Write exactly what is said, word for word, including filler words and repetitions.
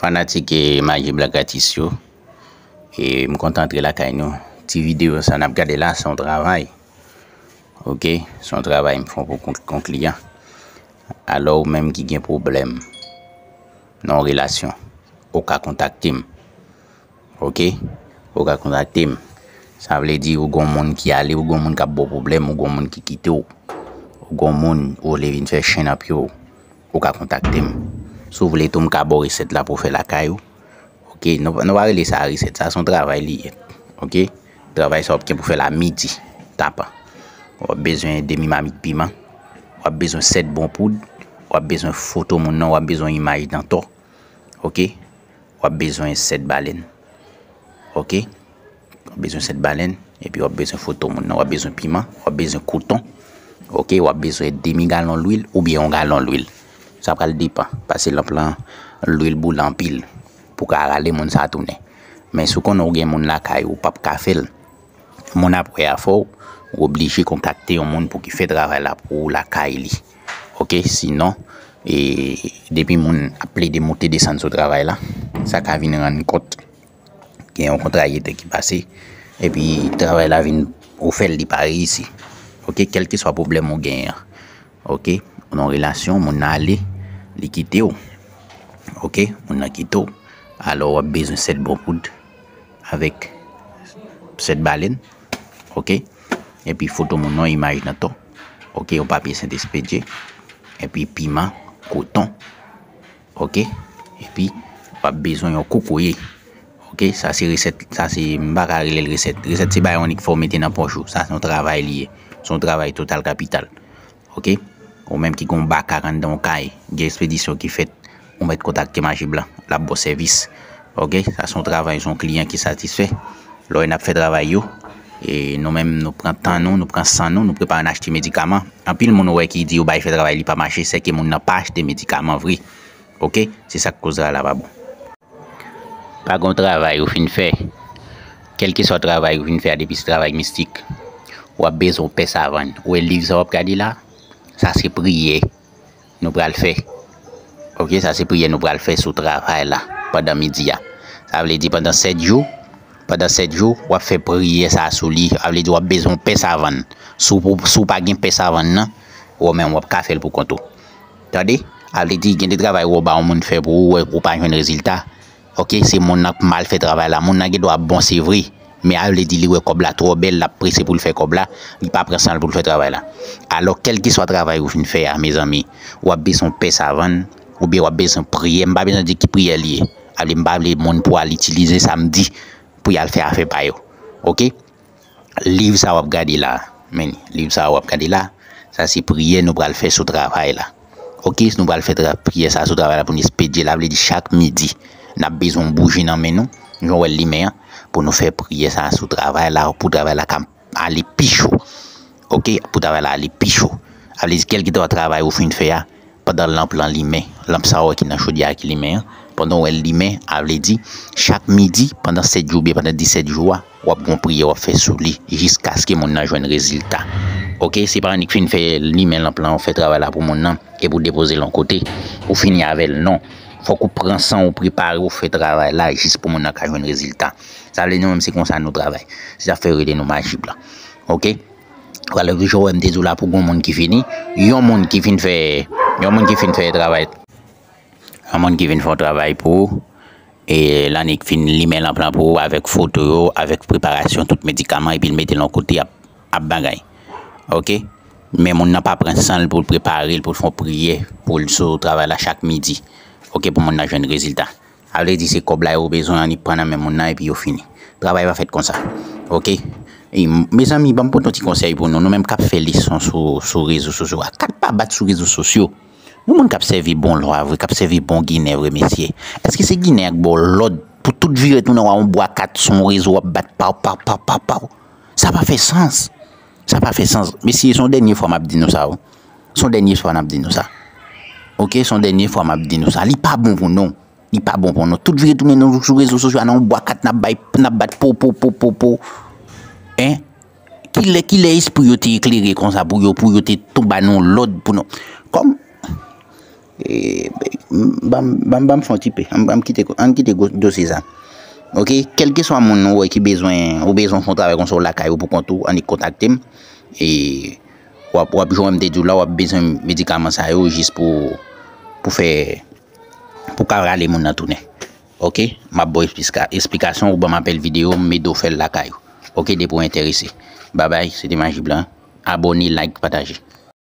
Fanatik e Maji Blan Gratis yo, e m kontan antre lakay nou. Ti videyo sa n ap gade la, se yon travay. Oke, se yon travay m fè pou kont yon kliyan. Alò, ou menm ki gen pwoblèm nan yon relasyon, ou ka kontakte m. Oke, ou ka kontakte m. Sa vle di, ou gon moun ki ale, ou gon moun k ap ba w pwoblèm, ou gon moun ki kite w, ou gon moun ou vle vin fè chen nan pye w, ou ka kontakte m. Si w vle tou, m ka ba w resèt la pou w fè lakay ou. Oke, nou, nou pa rele sa resèt, sa se yon travay li ye. Oke, travay sa w ap gen pou fè la midi, tapan. W ap bezwen demi mamit piman, w ap bezwen sèt bon poud, w ap bezwen foto moun nan, w ap bezwen imaj dantò. Oke, w ap bezwen sèt balèn. Oke, w ap bezwen sèt balèn, epi w ap bezwen foto moun nan, w ap bezwen piman, w ap bezwen koton. Oke, w ap bezwen demi galon lwil oubyen yon galon lwil. Sa pral depann, paske lanp lan, lwil boule anpil pou ka rale moun sa tounen. Men si w konnen w gen moun lakay ou, w p ap ka fè l, moun ap wè afè w, ou oblije kontakte yon moun pou ki fè travay la pou ou lakay li. Oke, sinon, e, depi moun ap plede moute desann sou travay la, sa ka vin rann kont gen yon kontrayete ki pase, epi travay la vin, ou fè l, li pa reyisi. Oke, kèlkeswa pwoblèm ou genyen an. Oke, nan yon relasyon, moun nan ale, li kite w. Oke, moun nan kite w. Alò, w ap bezwen sèt bon poud avèk sèt balèn. Oke, epi foto moun nan, imaj dantò. Oke, yon papye Sentespedye. Epi piman, koton. Oke, epi w ap bezwen yon kokoye. Oke, sa se resèt, sa se, m pa ka rele l resèt. Resèt se bagay ou annik fè w mete nan pòch ou. Sa se yon travay li ye. Se yon travay total kapital. Oke, ou menm ki gen yon bakak anndan yon kay, gen ekspedisyon ki fèt, ou mèt kontakte Maji Blan, l ap ba w sèvis. Oke, sa se yon travay, se yon kliyan ki satisfè. Lè w wè n ap fè travay yo, e nou menm, nou pran tan nou, nou pran san nou, nou prepare n achte medikaman. Anpil moun ou wè ki di yo bay fè travay li pa mache, sèke moun nan pa achte medikaman vre. Oke, se sa k koz travay la pa bon. Pa gen yon travay ou fin fè, kèlkeswa travay ou fin fè a, depi se travay mistik, w ap bezwen yon pè savann. Ou wè liv sa w ap gade la, sa se priyè nou pral fè. Oke, sa se priyè nou pral fè sou travay la pandan midi a. Sa vle di pandan sèt jou, pandan sèt jou, w ap fè priyè sa sou li. Sa vle di w ap bezwen yon pè savann. Si w, si w pa gen pè savann nan, ou menm w ap ka fè l pou kont ou. Tande? Sa vle di gen de travay ou ba yon moun fè pou ou, ou pa jwenn rezilta. Oke, se moun nan k mal fè travay la. Moun nan gen dwa bon, se vre. Men a vle di li wè kòb la twò bèl, l ap prese pou l fè kòb la, li pa pran san l pou l fè travay la. Alò, kèlkeswa travay ou fin fè a, mezanmi, w ap bezwen pè savann, oubyen w ap bezwen priyè. M pa bezwen di ki priyè li ye. A vle, m pa vle moun pou al itilize sa m di pou y al fè afè pa yo. Oke? Liv sa w ap gade la, men, liv sa w ap gade la, sa se priyè nou pral fè sou travay la. Oke, nou pral fè tra-, priyè sa sou travay la pou n espedye l. Sa vle di chak midi, n ap bezwen yon bouji nan men nou, jan w wè l limen an, pou nou fè priyè sa sou travay la, pou travay la ka ale pi cho. Oke, pou travay la ale pi cho. Sa vle di kèlkeswa travay ou fin fè a, pandan lanp lan limen, lanp sa w wè ki nan chodyè a ki limen an, pandan w wè l limen, sa vle di, chak midi, pandan sèt jou oubyen pandan disèt jou a, w ap gen yon priyè w ap fè sou li, jiskaske moun nan jwenn rezilta. Oke, se pa annik fin fè limen lanp lan, ou fè travay la pou moun nan, epi w depoze l yon kote, ou fini avè l, non. Fòk ou pran san w, prepare w, fè travay la, jis pou moun nan ka jwenn rezilta. Sa vle di nou menm se konsa nou travay. Se sa fè yo rele nou Maji Blan. Oke? Alò, jan w wè m te di w la pou gon moun ki fini, yon moun ki fin fè, yon moun ki fin fè travay, yon moun ki fin fè yon travay pou ou, e l annik fin limen lanp lan pou ou avèk foto yo, avèk preparasyon tout medikaman, epi l mete l yon kote ap, ap bagay. Oke? Men moun nan pa pran san l pou l prepare l, pou l fè yon priyè, pou l sou travay la chak midi. Oke, pou moun nan jwenn rezilta. Sa vle di se kòb la yo bezwen annik pran nan men moun nan epi yo fini. Travay pa fèt konsa. Oke? E, m-, mezanmi, ban m pote yon ti konsèy pou nou. Nou menm k ap fè leson sou, sou rezo sosyo a. Kat pa bat sou rezo sosyo. Yon moun k ap sèvi bon lwa vre, k ap sèvi bon ginen vre, mesye. Èske se ginen an k ba w lòd pou tout vire tounen w a yon bwa kat sou yon rezo w ap bat paw, paw, paw, paw, paw? Sa pa fè sans. Sa pa fè sans. Mesye, se yon dènye fwa m ap di nou sa, wi. Se yon dènye fwa n ap di nou sa. Oke, se yon dènye fwa m ap di nou sa. Li pa bon pou nou. Li pa bon pou nou. Tout vire tounen nou sou rezo sosyo a nan yon bwa kat n ap bay, n ap bat po, po, po, po, po. Hein? Kilè, kilè espri yo te eklere konsa pou yo, pou yo te tou ba nou lòd pou nou. Kòm, Ban m ban m fè yon ti pe. Ann kite dosye sa. Ok, kèlkeswa moun ou wè ki bezwen, ou bezwen fè yon travay konsa ou lakay ou pou kont ou, annik kontakte m. E w ap, w ap jwenn m te di w la, w ap bezwen medikaman sa yo jis pou, pou fè, pou ka rale moun nan tounen. Ok, m ap ba w esplika- esplikasyon, ou ban m apèl videyo, m ede w fè l lakay ou. Ok, depi w enterese. Babay, se te Maji Blan. Abòne, like, pataje.